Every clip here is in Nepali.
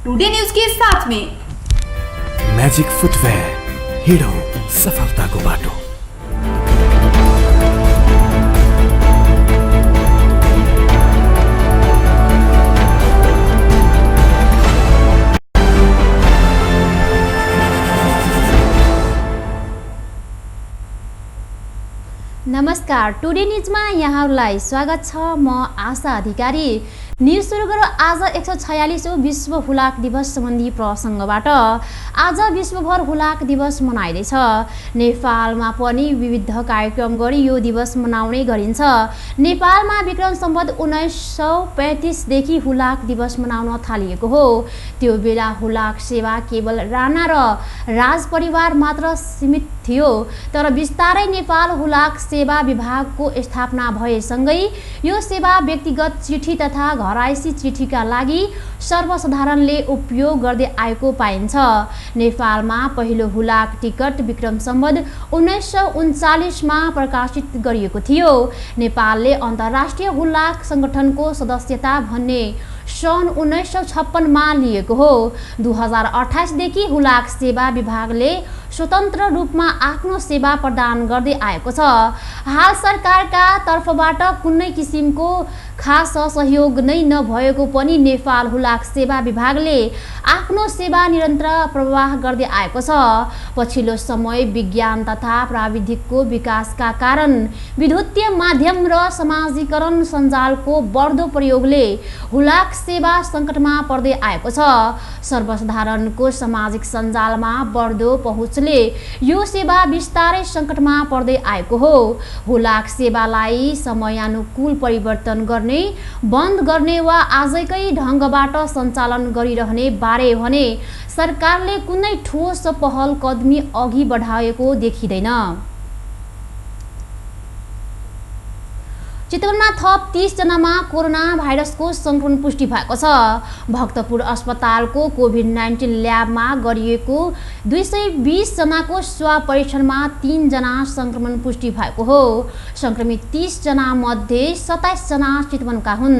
टुडे न्यूज के साथ में मैजिक फुटवेयर, हिडो सफलताको बाटो। नमस्कार, टुडे न्यूजमा यहाँहरूलाई स्वागत छ। म आशा अधिकारी। न्यूज सुरु गरौँ आज 146औं विश्व हुलाक दिवस सम्बन्धी प्रसङ्गबाट। आज विश्वभर हुलाक दिवस मनाइँदैछ। नेपालमा पनि विविध कार्यक्रम गरी यो दिवस मनाउने गरिन्छ। नेपालमा विक्रम सम्वत 1935 देखि हुलाक दिवस मनाउन थालिएको हो। त्यो बेला हुलाक सेवा केवल राणा र राज परिवार मात्र सीमित थियो, तर बिस्तारै नेपाल हुलाक सेवा विभागको स्थापना भएसँगै यो सेवा व्यक्तिगत चिठी तथा घरायसी चिठीका लागि सर्वसाधारणले उपयोग गर्दै आएको पाइन्छ। नेपालमा पहिलो हुलाक टिकट विक्रम सम्वत 1939 मा प्रकाशित गरिएको थियो। नेपालले अन्तर्राष्ट्रिय हुलाक संगठनको सदस्यता भन्ने सन् 1956 मा लिएको हो। 2028 देखि हुलाक सेवा विभागले स्वतन्त्र रूपमा आफ्नो सेवा प्रदान गर्दै आएको छ। हाल सरकारका तर्फबाट कुनै किसिमको खास सहयोग नै नभएको पनि नेपाल हुलाक सेवा विभागले आफ्नो सेवा निरन्तर प्रवाह गर्दै आएको छ। पछिल्लो समय विज्ञान तथा प्राविधिकको विकासका कारण विद्युतीय माध्यम र समाजीकरण सञ्जालको बढ्दो प्रयोगले हुलाक सेवा सङ्कटमा पर्दै आएको छ। सर्वसाधारणको सामाजिक सञ्जालमा बढ्दो पहुँचले यो सेवा बिस्तारै सङ्कटमा पर्दै आएको हो। हुलाक सेवालाई समयानुकूल परिवर्तन गर्ने, बन्द गर्ने वा आजकै ढङ्गबाट सञ्चालन गरिरहने बारे भने सरकारले कुनै ठोस पहल कदमी अघि बढाएको देखिँदैन। चितवनमा थप 30 जनामा कोरोना भाइरसको संक्रमण पुष्टि भएको छ। भक्तपुर अस्पतालको कोभिड-19 ल्याबमा गरिएको 220 जनाको स्वाब परीक्षणमा 3 जना संक्रमण पुष्टि भएको हो। संक्रमित 30 जना मध्ये 27 जना चितवनका हुन्।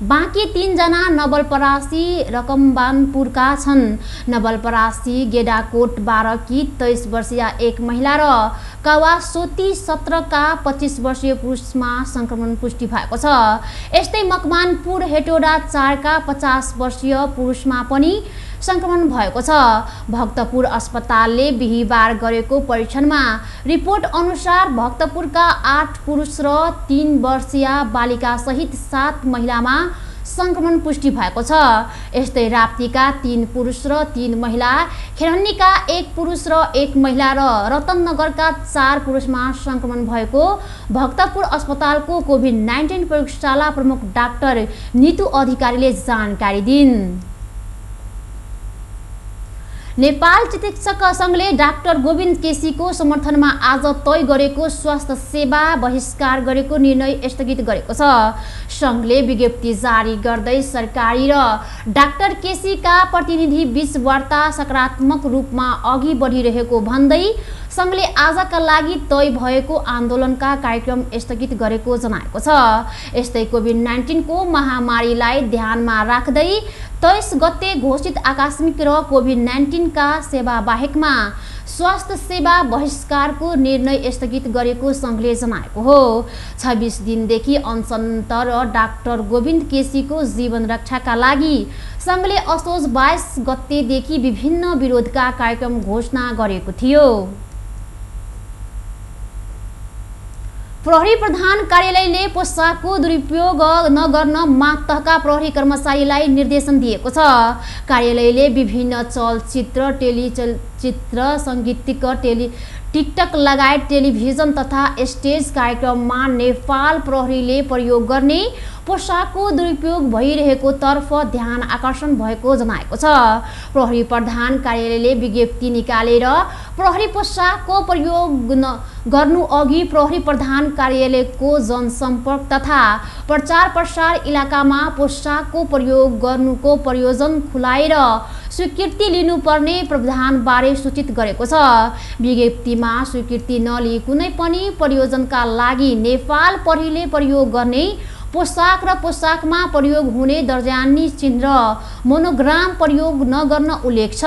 बाँकी 3 जना नवलपरासी रकमबानपुरका छन्। नवलपरासी गेडाकोट 12 की 23 वर्षीय एक महिला र कावासोती 17 का 25 वर्षीय पुरुषमा संक्रमण पुष्टि भएको छ। यस्तै मकवानपुर हेटोडा 4 का 50 वर्षीय पुरुषमा पनि संक्रमण भएको छ। भक्तपुर अस्पतालले बिहीबार गरेको परीक्षणमा रिपोर्ट अनुसार भक्तपुरका 8 पुरुष र 3 वर्षीय बालिका सहित 7 महिलामा संक्रमण पुष्टि भएको छ। यस्तै राप्तीका 3 पुरुष र 3 महिला, खेरहन्नीका 1 पुरुष र 1 महिला र रतननगरका 4 पुरुषमा संक्रमण भएको भक्तपुर अस्पतालको कोभिड-19 प्रयोगशाला प्रमुख डाक्टर नीतू अधिकारीले जानकारी दिन्। नेपाल चिकित्सक सङ्घले डाक्टर गोविन्द केसीको समर्थनमा आज तय गरेको स्वास्थ्य सेवा बहिष्कार गरेको निर्णय स्थगित गरेको छ। सङ्घले विज्ञप्ति जारी गर्दै सरकारी र डाक्टर केसीका प्रतिनिधि बीच वार्ता सकारात्मक रूपमा अघि बढिरहेको भन्दै सङ्घले आजका लागि तय भएको आन्दोलनका कार्यक्रम स्थगित गरेको जनाएको छ। यस्तै कोभिड-19 को महामारीलाई ध्यानमा राख्दै 23 गते घोषित आकस्मिक र कोभिड-19 का सेवा बाहेकमा स्वास्थ्य सेवा बहिष्कारको निर्णय स्थगित गरेको सङ्घले जनाएको हो। 26 दिनदेखि अनसनरत डाक्टर गोविन्द केसीको जीवन रक्षाका लागि सङ्घले असोज 22 गतेदेखि विभिन्न विरोधका कार्यक्रम घोषणा गरेको थियो। प्रहरी प्रधान कार्यालयले पोसाकको दुरुपयोग नगर्न मातहतका प्रहरी कर्मचारीलाई निर्देशन दिएको छ। कार्यालयले विभिन्न चलचित्र, टेलिचलचित्र, सङ्गीतिक, टिकटक लगायत टेलिभिजन तथा स्टेज कार्यक्रममा नेपाल प्रहरीले प्रयोग गर्ने पोसाकको दुरुपयोग भइरहेको तर्फ ध्यान आकर्षण भएको जनाएको छ। प्रहरी प्रधान कार्यालयले विज्ञप्ति निकालेर प्रहरी पोसाकको प्रयोग गर्नु अघि प्रहरी प्रधान कार्यालयको जनसम्पर्क तथा प्रचार प्रसार इलाकामा पोसाकको प्रयोग गर्नुको प्रयोजन खुलाएर स्वीकृति लिनुपर्ने प्रावधानबारे सूचित गरेको छ। विज्ञप्तिमा स्वीकृति नलिई कुनै पनि प्रयोजनका लागि नेपाल प्रहरीले प्रयोग गर्ने पोसाक र पोसाकमा प्रयोग हुने दर्जानी चिन्ह र मोनोग्राम प्रयोग नगर्न उल्लेख छ।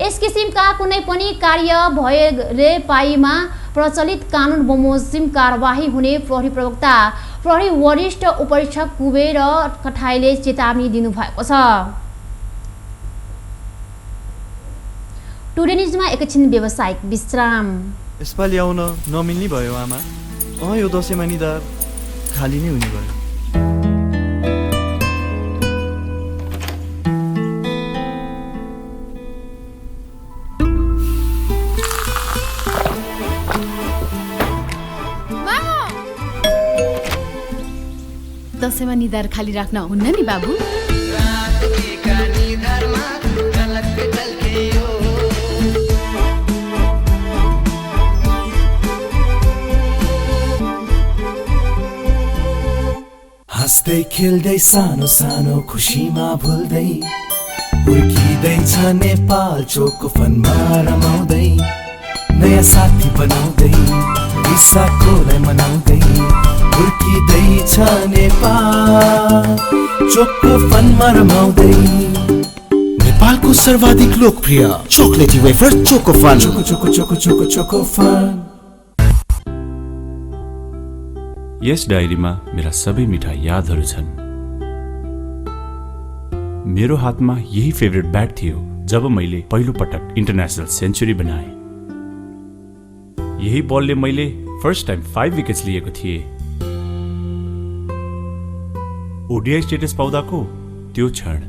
यस किसिमका कुनै पनि कार्य भए पाइमा प्रचलित कानुन बमोजिम कारबाही हुने प्रहरी प्रवक्ता प्रहरी वरिष्ठ उपरीक्षक कुबेर कठाईले चेतावनी दिनुभएको छ। टुडे न्युजमा एकैछिन व्यावसायिक विश्राम। यसपालि आउन नमिल्ने भयो आमा। यो दसैँमा निधार खाली नै हुने भयो। दसैँमा निधार खाली राख्न हुन्न नि बाबु। हाँस्दै खेल्दै सानो सानो खुसीमा भुल्दै हुर्किँदैछ नेपाल चोको फनमा रमाउँदै नयाँ साथी बनाउँदै विशाखोलाई मनाउँदै हुर्किँदैछ नेपाल चोको फनमा रमाउँदै। नेपालको सर्वाधिक लोकप्रिय chocolatey wafer choco fun. Choco choco choco choco choco fun. यस डायरीमा मेरा सबै मिठा यादहरू छन्। मेरो हातमा यही फेभरेट ब्याट थियो जब मैले पहिलो पटक इन्टरनेसनल सेन्चुरी बनाए। यही बलले मैले फर्स्ट टाइम 5 विकेट्स लिएको थिएँ। ओडिआई स्टेटस पाउँदाको त्यो क्षण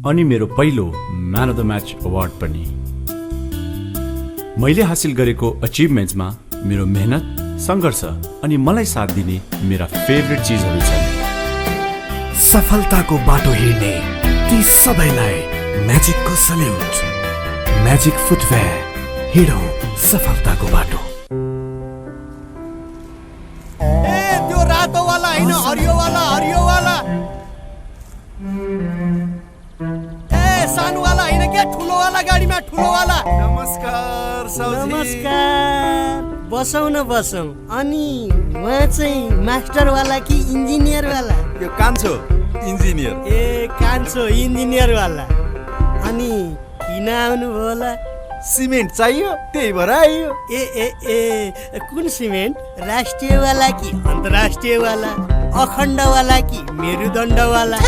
अनि मेरो पहिलो man of the match award पनि। मैले हासिल गरेको अचिभमेन्ट्समा मेरो मेहनत, सङ्घर्ष अनि मलाई साथ दिने मेरा फेभरेट चिजहरू छन्। सफलताको बाटो हिँड्ने ती सबैलाई म्याजिकको सल्युट। म्याजिक फुटवेयर, हिँडौँ सफलताको बाटो। त्यो रातो वाला हैन, हरियो वाला, हरियो वाला। सानो वाला हैन के, ठुलो वाला गाडीमा ठुलो वाला। नमस्कार साउजी। नमस्कार। बसौँ न बसौँ। अनि उहाँ चाहिँ मास्टर वाला कि इन्जिनियर वाला? यो कान्छो इन्जिनियर। ए कान्छो इन्जिनियर वाला। अनि किन आउनु होला? सिमेन्ट चाहियो त्यही भएर आइयो। ए ए ए कुन सिमेन्ट? राष्ट्रिय वाला कि अन्तर्राष्ट्रिय वाला? अखण्ड वाला कि मेरुदण्ड वाला?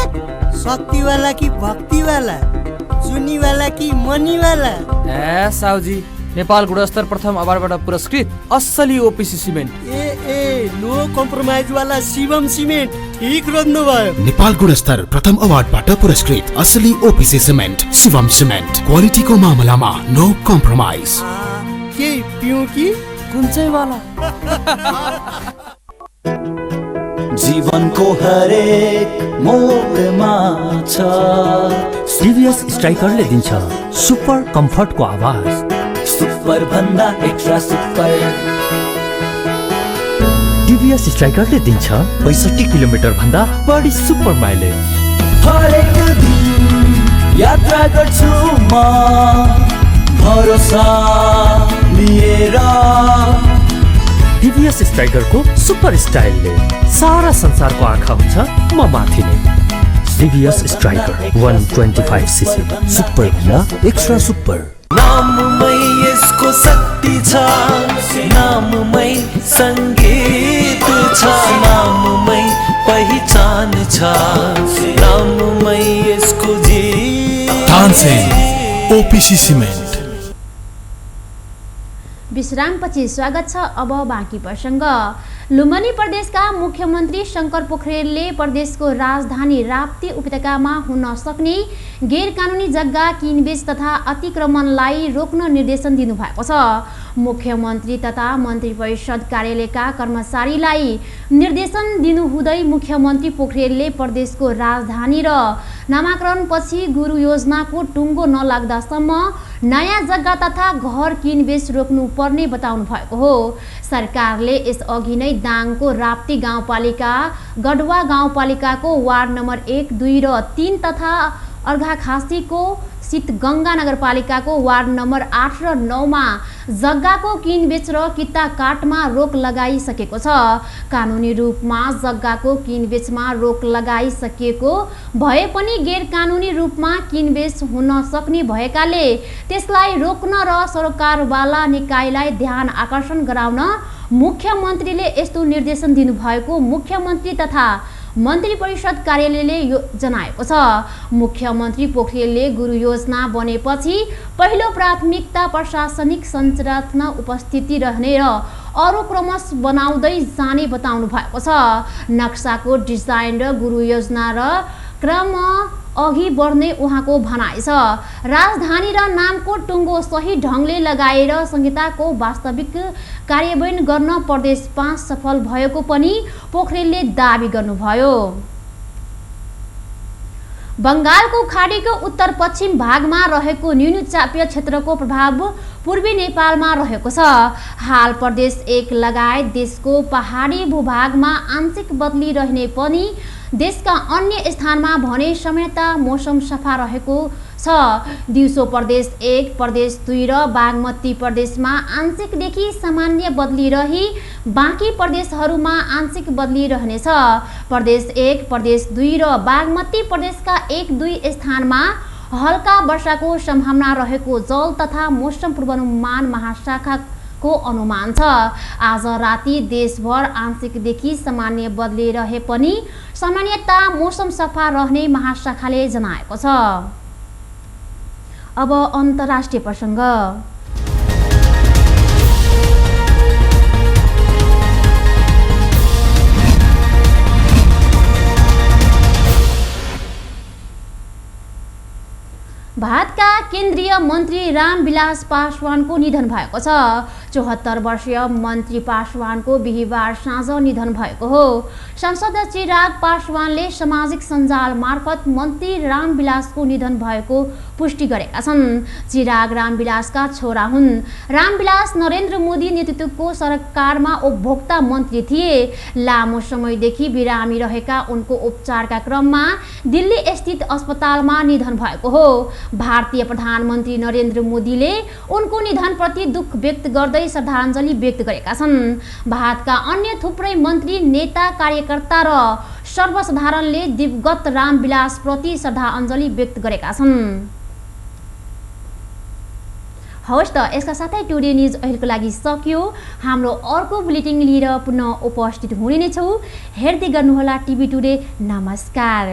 शक्ति वाला कि भक्ति वाला? जुनी वाला कि मनी वाला? ए साउजी, नेपाल गुणस्तर प्रथम अवार्डबाट पुरस्कृत असली ओपिसी सिमेन्ट। ए नो कम्प्रोमाइज वाला शिवम सिमेन्ट। ठीक रोज्नु भयो। नेपाल गुणस्तर प्रथम अवार्डबाट पुरस्कृत असली ओपिसी सिमेन्ट शिवम सिमेन्ट। क्वालिटीको मामलामा नो कम्प्रोमाइज। के पिउँ कि कुन चाहिँ वाला? जीवनको हरेक मोडमा छ टिभीएस स्ट्राइकरले दिन्छ सुपर कम्फर्टको आवाज। सुपर भन्दा एक्स्ट्रा सुपर। टिभीएस स्ट्राइकरले दिन्छ 65 किलोमिटर भन्दा बढी सुपर माइलेज। हरेक दिन यात्रा गर्छु म भरोसा लिएर। टिभीएस स्ट्राइकरको सुपर स्टाइलले सारा संसारको आँखा हुन्छ म माथि नै। टिभीएस स्ट्राइकर 125 सीसी सुपर भन्दा एक्स्ट्रा सुपर। नाममै यसको शक्ति छ, नाममै संगीत छ, नाममै पहिचान छ, नाममै यसको जीत। Tansen OPC cement. विश्रामपछि स्वागत छ। अब बाँकी प्रसङ्ग। लुम्बिनी प्रदेशका मुख्यमन्त्री शङ्कर पोखरेलले प्रदेशको राजधानी राप्ती उपत्यकामा हुन सक्ने गैरकानुनी जग्गा किनबेच तथा अतिक्रमणलाई रोक्न निर्देशन दिनुभएको छ। मुख्यमन्त्री तथा मन्त्री परिषद कार्यालयका कर्मचारीलाई निर्देशन दिनुहुँदै मुख्यमन्त्री पोखरेलले प्रदेशको राजधानी र नामाकरणपछि गुरु योजनाको टुङ्गो नलाग्दासम्म नयाँ जग्गा तथा घर किनबेच रोक्नुपर्ने बताउनु भएको हो। सरकारले यसअघि नै दाङको राप्ती गाउँपालिका, गढवा गाउँपालिकाको वार्ड नम्बर 1, 2 र 3 तथा अर्घाखाँसीको शीतगङ्गा नगरपालिकाको वार्ड नम्बर 8 र 9 मा जग्गाको किनबेच र किता काटमा रोक लगाइसकेको छ। कानुनी रूपमा जग्गाको किनबेचमा रोक लगाइसकिएको भए पनि गैर कानुनी रूपमा किनबेच हुन सक्ने भएकाले त्यसलाई रोक्न र सरकारवाला निकायलाई ध्यान आकर्षण गराउन मुख्यमन्त्रीले यस्तो निर्देशन दिनुभएको मुख्यमन्त्री तथा मन्त्री परिषद कार्यालयले जनाएको छ। मुख्यमन्त्री पोखरेलले गुरु योजना बनेपछि पहिलो प्राथमिकता प्रशासनिक सञ्चालन उपस्थिति रहने र अरू क्रमश बनाउँदै जाने बताउनु भएको छ। नक्साको डिजाइन र गुरु योजना र क्रम अघि बढ्ने उहाँको भनाइ छ। राजधानी र नामको टुङ्गो सही ढङ्गले लगाएर संहिताको वास्तविक कार्यान्वयन गर्न प्रदेश 5 सफल भएको पनि पोखरेलले दाबी गर्नुभयो। बङ्गालको खाडीको उत्तर पश्चिम भागमा रहेको न्यूनचापीय क्षेत्रको प्रभाव पूर्वी नेपालमा रहेको छ। हाल प्रदेश 1 लगायत देशको पहाडी भूभागमा आंशिक बदली रहने पनि देशका अन्य स्थानमा भने सामान्यतया मौसम सफा रहेको छ। दिउँसो प्रदेश 1, प्रदेश 2 र बागमती प्रदेशमा आंशिकदेखि सामान्य बदली रही बाँकी प्रदेशहरूमा आंशिक बदली रहनेछ। प्रदेश 1, प्रदेश 2 र बागमती प्रदेशका 1-2 स्थानमा हल्का वर्षाको सम्भावना रहेको जल तथा मौसम पूर्वानुमान महाशाखाको अनुमान छ। आज राति देशभर आंशिकदेखि सामान्य बदली रहे पनि सामान्यतया मौसम सफा रहने महाशाखाले जनाएको छ। अब अन्तर्राष्ट्रिय प्रसङ्ग। भारतका केन्द्रीय मन्त्री रामविलास पासवानको निधन भएको छ। 74 वर्षीय मन्त्री पासवानको बिहिबार साँझ निधन भएको हो। सांसद चिराग पासवानले सामाजिक सञ्जाल मार्फत मन्त्री रामविलासको निधन भएको पुष्टि गरेका छन्। चिराग रामविलासका छोरा हुन्। रामविलास नरेन्द्र मोदी नेतृत्वको सरकारमा उपभोक्ता मन्त्री थिए। लामो समयदेखि बिरामी रहेका उनको उपचारका क्रममा दिल्ली स्थित अस्पतालमा निधन भएको हो। भारतीय प्रधानमन्त्री नरेन्द्र मोदीले उनको निधनप्रति दुःख व्यक्त गर्दै श्रद्धाञ्जली व्यक्त गरेका छन्। भारतका अन्य थुप्रै मन्त्री, नेता, कार्यकर्ता र सर्वसाधारणले दिवंगत रामविलासप्रति श्रद्धाञ्जली व्यक्त गरेका छन्। हवस् त, यसका साथै टुडे न्युज अहिलेको लागि सकियो। हाम्रो अर्को बुलेटिन लिएर पुनः उपस्थित हुने नै छौँ। हेर्दै गर्नुहोला टिभी टुडे। नमस्कार।